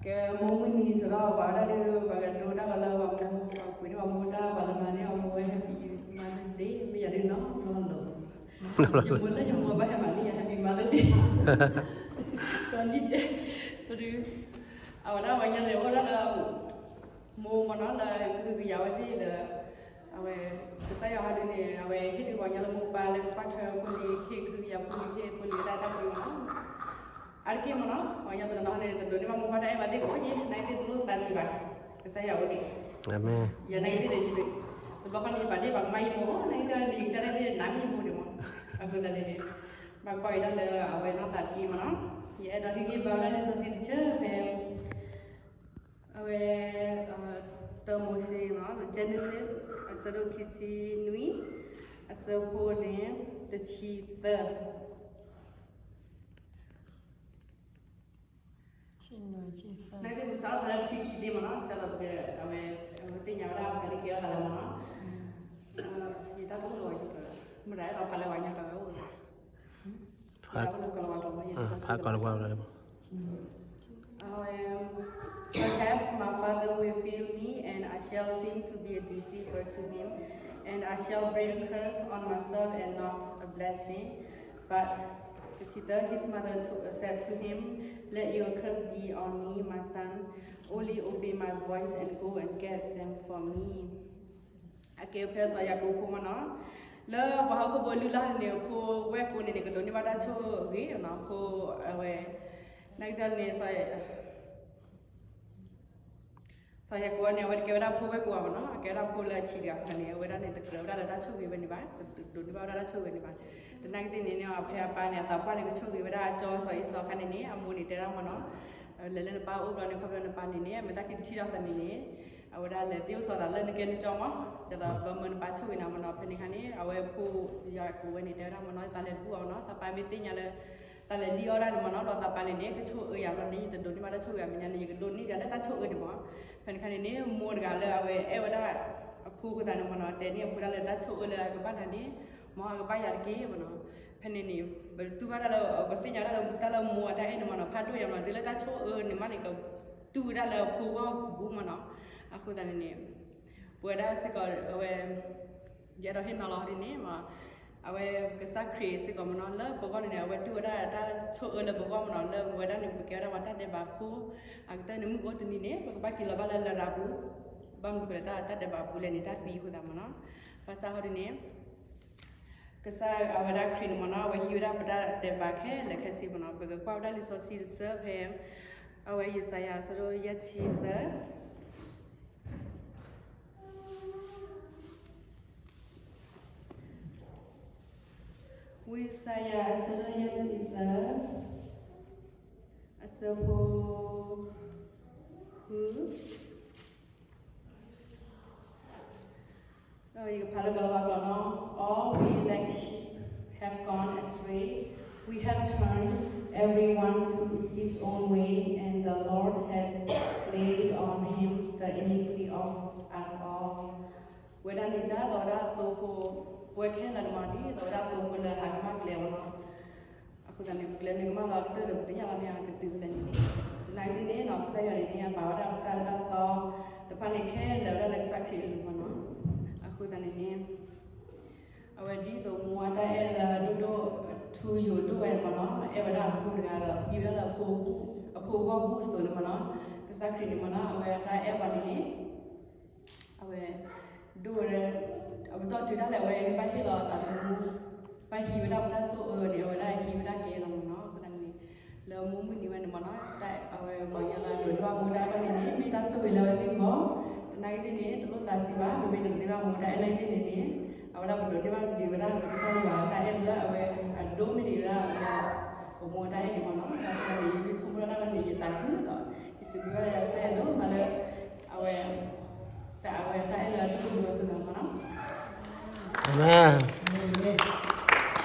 ကဲ မိၢ်မုၢ်နံၤစ့ၢ်ကီး ပှၤဝဲဒၣ်ဒီး ပှၤကဒိတၢ်ဂီၤလၢပှၤမိၢ် ပှၤကွံာ်န့ၢ်ပှၤမိၢ်တၢ် ပှၤလၢမၤန့ၢ်အမိၢ်ဝဲ Happy Mother's Day မ့ၢ်ယၤဒုးနီၤ လီၤလီၤ ယမိၢ်လၢယမိၢ်ဘၣ်ဟဲမၤန့ၢ်ယၤ Happy Mother's Day ဒီးနံၣ်ဒဲး ဒုး အဝဲဒၣ်ပှၤကညီန့ၣ် အိၣ်ဒၣ်လၢ မိၢ်မ့ၢ်နီၤ လၢကဟုကယာ်ဝဲသ့ၣ်ဒီး အဝဲ ကစၢ်ယွၤဟီဒုးန့ၣ် အဝဲဟ့ၣ်ဒုးပှၤကညီလၢမိၢ်ပၢ်လၢကကွၢ်ထွဲဖိလံၤ ဟ့ၣ်ကဟုကယာ်ဖိလံၤ ဟ့ၣ်ဖိလံၤတၢ်အဲၣ်တၢ်ကွံမ့ၢ်နီၤ အါတက့ၢ်မ့ၢ်နီၤ ပှၤကညီတနီၤန့ၣ် တဒိးန့ၢ်ဘၣ်မိၢ်ပၢ်တၢ်အဲၣ်ဘၣ်သ့ၣ်ကိးယဲၢ် နာ်သက့တလိၣ်သးဆံးဘၣ် ကစၢ်ယွၤအိၣ်ဒံး ယနာ်သက့န့ၣ် တဘျီဃီန့ၣ် ယပာ်ဒ့ၣ်ပာ်ကမၣ်ယမိၢ် နာ်သက့န့ၣ် ယကစၢ်နာ်သက့န့ၣ် နးမ့ၢ်ယမိၢ်ဒံးမ့ၢ် အဃိသတးန့ၣ် ဘၣ်ကွၢ်က့ၤဒၣ်လၢအဝဲနီၢ်သးတက့ၢ်မ့ၢ်နီၤ ယအဲၣ်ဒိးဟ့ၣ်ဂံၢ်ဘါဝဲဒၣ်လံာ်စီဆှံတဆၢဖဲ အဝဲ တၢမိၤၡ့မ့ၢ်နီၤ Genesis အဆၢဒိၣ်ခံဆံနွံ အဆၢဖိန့ၣ် တဆံသၢ နာ်သက့ ပကစးထီၣ်ဖးလၢတဆံခံသ့မ့ၢ်နီၤ ဒ်သိးပက အဝဲ ပသ့ၣ်ညါဝဲဒၣ်ပကလဲၤကဲထီၣ်သးလၢမ့ၢ်နီၤ ယတၢ်တအိၣ်လီၤဝဲ မတၤအဲၣ်ဒိးဖးလၢပှၤကညီကျိာ်ဝဲအိၣ် ဖးကီးလၢပှၤ Um, Perhaps my father will fail me, and I shall seem to be a deceiver to him, and I shall bring a curse on myself and not a blessing. But his mother to, said to him, Let your curse be on me, my son. Only obey my voice and go and get them for me. အကဲဖဲစီၤယၤကိာ်ဖိမ့ၢ်နီၤ လၢပှၤဟီၣ်ခိၣ်ဖိလုၢ်လၢ်န့ၣ် အဖိဝဲၢ်ကိာ်န့ၣ်န့ၣ် ကဒိးန့ၢ်ဘၣ်တၢ်ဆိၣ်ဂ့ၤနီၤ ဖိအဝဲ နာ်က့န့ၣ် စီၤယၤကိာ်န့ၣ် အဝဲတကဲဝဲဒၣ်ဖိဝဲၢ်ကိာ်ဘၣ်မ့ၢ်နီၤ အကဲဝဲဒၣ်ဖိလၢအဆံးတဂၤအခါန့ၣ် အဝဲဒၣ်န့ၣ် တကြၢးဝဲဒၣ်လၢတၢ်ဆိၣ်ဂ့ၤဝဲန့ၣ်ဘၣ် တဒိးန့ၢ်ဘၣ်ဝဲဒၣ်တၢ်ဆိၣ်ဂ့ၤန့ၣ်ဘၣ် တနာ်က့သ့ၣ်န့ၣ်န့ၣ် ဖဲအပၢ်န့ၣ် အသးပှၢ်န့ၣ် ကဆိၣ်ဂ့ၤဝဲဒၣ်အကၠီစီၤအံၣ်စီၤအခါန့ၣ်န့ၣ် အမိၢ်န့ၣ်တဲဒၣ်မ့ၢ်နီၤ လဲၤလၢနပၢ်အိၣ်ဘျီန့ၣ် ခီဖျိနပၢ်န့ၣ်န့ၣ် အမဲာ်တၢ်ခံတထံၣ်ဒီးသးန့ၣ်န့ၣ် အဝဲဒၣ်လဲၤသ့ၣ်အိၣ်စီၤသးလၢနကဲနကၠီမ့ၢ် ဒ်သိးပမၢနပၢ်ဆိၣ်ဂ့ၤနၤမ့ၢ်နီၤ ဖဲန့ၣ်အခါန့ၣ် အဝဲဖိယၤကိာ်ဝဲန့ၣ် တဲဝဲဒၣ်မ့ၢ်နီၤ သးလဲၤတဘူၣ်အီၤမ့ၢ်နီၤ သးပၢ်မ့ၢ်သ့ၣ်ညါလၢ သးလဲၤလံၣ်အီၣ်ဒၣ်န့ၣ်မ့ၢ်နီၤ ဒီးသးပၢ်န့ၣ်န့ၣ် ကဆိၣ်အၢယၤဘျီန့ၣ် ယတဒိးန့ၢ်ဘၣ်တၢ်ဆိၣ်ဂ့ၤ မဲာ်ညါန့ၣ် ယကဒိးန့ၢ်ဒၣ်လၢတၢ်ဆိၣ်အၢန့ၣ်မ့ၢ် ဖဲန့ၣ်အခါန့ၣ်န့ၣ် မိၢ်တဂၤလၢအဝဲအဲၣ်ဝဲဒၣ် အဖိအဃိသတးန့ၣ်မ့ၢ်နီၤ တဲန့ၢ်အဖိဒၣ်လၢတၢ်ဆိၣ်အၢလၢအကဘၣ်နၤန့ၣ် မ်အကဘၣ်ယၤတက့ၢ်မ့ၢ်နီၤ ဖဲန့ၣ်န့ၣ် ပတူၢ်ဘၣ်တၢ်လၢ ပသ့ၣ်ညါတၢ်လၢ တၢ်လၢမိၢ်အတၢ်အဲၣ်န့ၣ်မ့ၢ်နီၤ ဖးဒိၣ်ယၤမ့ၢ်နီၤ တုၤလၢတၢ်ဆိၣ်အၢန့ၣ်မ့ၢ်န့ၣ် ကတူၢ်ဝဲဒၣ်လၢအဖိဂီၢ်ဘူးမ့ၢ်နီၤ အဃိသတးန့ၣ်န့ၣ် ပဝဲဒၣ်စ့ၢ်ကီး အဝဲ ယအဲၣ်ဒိးဟ့ၣ်နီၤလီၤဒ်န့ၣ်မ့ၢ် အဝဲကစၢ်ခရံာ်စ့ၢ်ကီးမ့ၢ်နီၤ လၢပဂီၢ်န့ၣ်န့ၣ် အဝဲတူၢ်ဝဲဒၣ်တၢ်ဆိၣ်အၢလၢပဂီၢ်မ့ၢ်နီၤ လၢပဝဲဒၣ်န့ၣ် ပကဲဝဲဒၣ်ပှၤတၢ်ဒဲးဘးဖိ အကတၢၢ်န့ၣ် မုၢ်အိၣ်တနံၤန့ၣ် ပကဘၣ်က့ၤလီၤဘၣ်လၢလရာ်ပူၤ ဘၣ်မနုၤဃိလဲၣ် တၢ်ဒဲးဘးပူၤလဲၣ်န့ၣ် တၢ်သံအဃိသတးမ့ၢ်နီၤ ဘၣ်ဆၣ်ဟီဒ်န့ၣ် ကစၢ်အဝဲဒၣ်ခရံာ်န့ၣ်မ့ၢ်နီၤ အဝဲဟံးဝဲဒၣ်ပတၢ်ဒဲးဘးခဲလၢာ်ခဲဆ့မ့ၢ်နီၤ ပကကွၢ်ဝဲဒၣ်လံာ်စီဆှံတဆၢဖဲ အဝဲယၡါယၤအဆၢဒိၣ်ယဲၢ်ဆံသၢ ဝံယၡါယၤအဆၢဒိၣ်ယဲၢ်ဆံသၢ အဆၢဖိ ဃု ဒီးယကဖးလၢကလၤဝါကျိာ်နီၤ All we like sheep have gone astray, we have turned everyone to his own way, and the Lord has laid on him the iniquity of us all. ဝဲဒၣ်န့ၣ် ဒ်သိးဝဲဒၣ်သိဖိ ပဝဲခဲလၢာ်န့ၣ်မ့ၢ် ဒ်သိးဝဲဒၣ်သိဖိလၢအဟးကမၣ်ကျဲမ့ၢ်နီၤ အဃိသတးန့ၣ် ပကျဲမ့ၢ်ကမၣ်လီၤကတၢၢ်ဒီး ပသ့ၣ်ညါလီၤမ့ၢ်အကတုၤသတးန့ၣ်န့ၣ် သနာ်က့န့ၣ်နီၤ ကစၢ်ယွၤန့ၣ်န့ၣ် အပာ်ဝဲဒၣ်ပတၢ်လၢတၢ်သီတဖၣ်န့ၣ် ခဲလၢာ်ဝဲဒၣ်လၢကစၢ်ခရံာ်အလိၤမ့ၢ်နီၤ အဃိသတးန့ၣ်န့ၣ် အဝဲဒ်သိးမိၢ်အတၢ်အဲၣ်လၢအဒိၣ်ဒိၣ်ထူယိာ်ဒိၣ်ဝဲန့ၣ်မ့ၢ်နီၤ အဲၣ်ဝဲဒၣ်အဖိတဂၤဒီးသံဝဲဒၣ်လၢအဖိ အဖိအဂီၢ်ဘူၣ်အသိးန့ၣ်မ့ၢ်နီၤ ကစၢ်ခရံာ်န့ၣ်မ့ၢ်နီၤ အဝဲအတၢ်အဲၣ်ပှၤန့ၣ်န့ၣ် အဝဲ ဒိၣ်ဝဲ အပတီၢ်တုၤဒၣ်လဲာ်အဝဲဘၣ်ဟ့ၣ်လီၤအသးသမူ ဘၣ်ဟံးဝဲဒၣ်ပတၢ်ဆိၣ်အၢန့ၣ် အဝဲဒၣ်ဟံးဝဲဒၣ်ကဲလီၤမ့ၢ်နီၤ အဃိသတးန့ၣ် လၢမိၢ်မုၢ်နံၤဝဲန့ၣ်မ့ၢ်နီၤ အဝဲပှၤကညီလၢအဒိးန့ၢ်ဘၣ်မိၢ်တၢ်အဲၣ်န့ၣ်န့ၣ် မ့ၢ်တၢ်ဆိၣ်ဂ့ၤလၢအဝဲသ့ၣ်အဂီၢ် သနာ်က့သ့ၣ်န့ၣ် တလိၣ်သးဆံးဘၣ် ပမ့ၢ်တဒိးန့ၢ်ဘၣ်မိၢ်တၢ်အဲၣ်နာ်က့သ့ၣ်န့ၣ်န့ၣ် အဝဲဒၣ်ပဒိးန့ၢ်ဘၣ်ဒံးဝဲဒၣ်ကစၢ်ယွၤအတၢ်အဲၣ်လၢအဝဲအဒိၣ်မ့ၢ်ဒံးဝဲဒၣ်လၢ ပမိၢ်တၢ်အဲၣ်န့ၣ်မ့ၢ်နီၤ အဃိသတးန့ၣ် ယမ့ၢ်ဆိကမိၣ်ဒၣ်